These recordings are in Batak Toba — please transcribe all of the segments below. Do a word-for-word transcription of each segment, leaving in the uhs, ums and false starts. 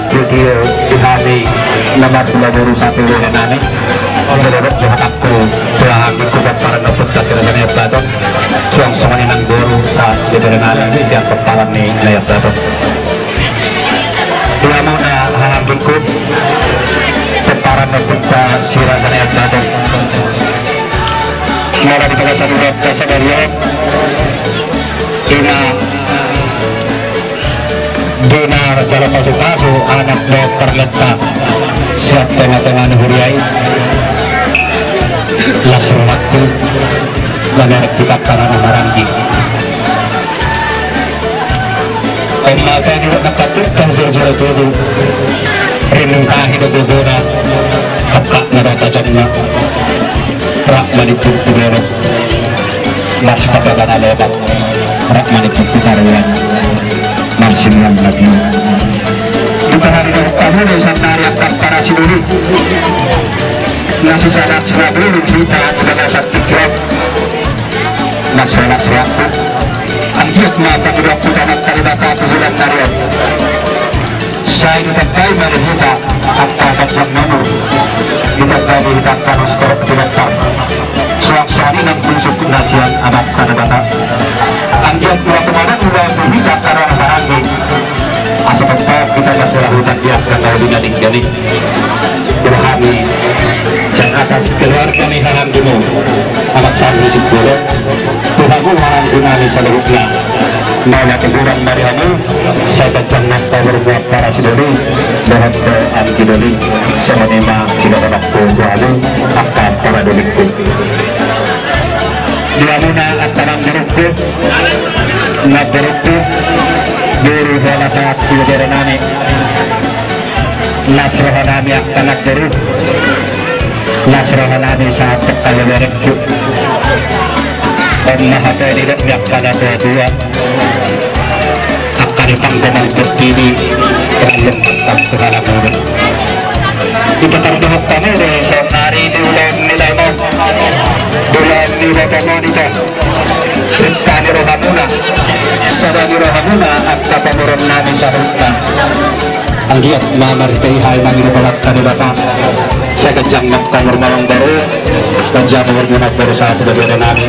Titio di hami na marhula boru sahat tu ibebere nami. Jolo rap jo hatangku tu hami, tu pomparan ni ompunta si Raja Naiambaton, suang songon i nang boru sahat tu ibebere nami sian pomparan ni Naiambaton. Di hamuna haha anggingku, pomparan ni ompunta si Raja Naiambaton. Molo di bagasan urat sadari on, ima di na jala pasupasu anak dohot parlenta sian tongatonga ni huria i. Las rohangku, mamereng tu angka na maranggi. On ma tahi do na katuk tahi siro-siro tubu. Rinungkahi do gogona angka na dohot tajomna. Rap ma di pungku dolok, marsipata bana lebat. Rap ma di pungku taruan, marsimuang lagi. Di pahari dohot hamu do sannari angka parasi doli. Na sisanak sirabulu hita di bagasan tingki on. Masalah sirabulu. Anggiat ma pangidoanku tu Amanta Debata tu bulan na ro on. Sai ditambai ma di hita angka ganjang ni umur, ditambai di hita angka na sitorop di banta. Suang songon i nang tusuk na sian Amanta Debata. Anggiat ma tumandang ulaon di hita angka na maranggi. Asa tongtong hita marsilahutan di angka na uli na denggan i. Tu hami sian atas keluarga ni haha anggimu, Amak Sandro Simbolon, tu hamu haha anggi nami saluhutna. Mauliate godang ma di hamu, sai ganjang nang umurmu angka parasi doli dohot do anggi doli. Songon i ma sidohononku tu hamu angka parasi dolingku. Di hamuna angka namborungku, namborungku, boru bola sahat tu ibebere nami. Las roha nami angka namboru, las roha nami sahat tu angka ibeberengku. On ma hata ni dok ni angka na tuatua. Angka di panggoman portibi, rallum mantap tu halaman. Di patardohon hamu do saonnari di ulaon ni lae on, di ulaon ni batam on, ito. Ringka ni rohamuna, sada ni rohamuna angka pamoruon nami saluhutna. Anggiat ma marhite i hami mangido tu Amanta Debata, sai ganjang nang umur ma amangboru, ganjang umurmu namboru sahat tu ibebere nami.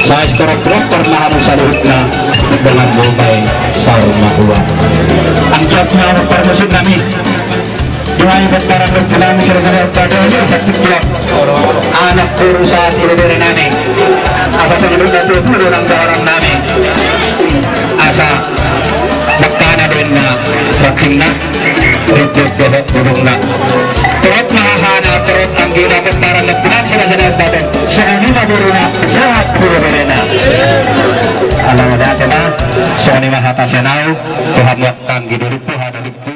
Sai sitorop-torop ma hamu saluhutna, dongan boru nami saur matua. Anggiat ma parmusik nami. Di hami pomparan ni ompunami si Raja Naiambaton, di bagasan tingki on, anak boru sahat tu ibebere nami. Asa songon na tuatua do nang dohonon nami. Asa dangkana do inna rantingna, rintut dohot bulungna. Torop ma hahana, torop anggina, pomparan ni ompunami si Raja Naiambaton. Songon i ma boruna sahat tu ibeberena. Ala mauliate ma, songon i ma hata sian ahu tu hamu angka anggi dolingku, haha dolingku.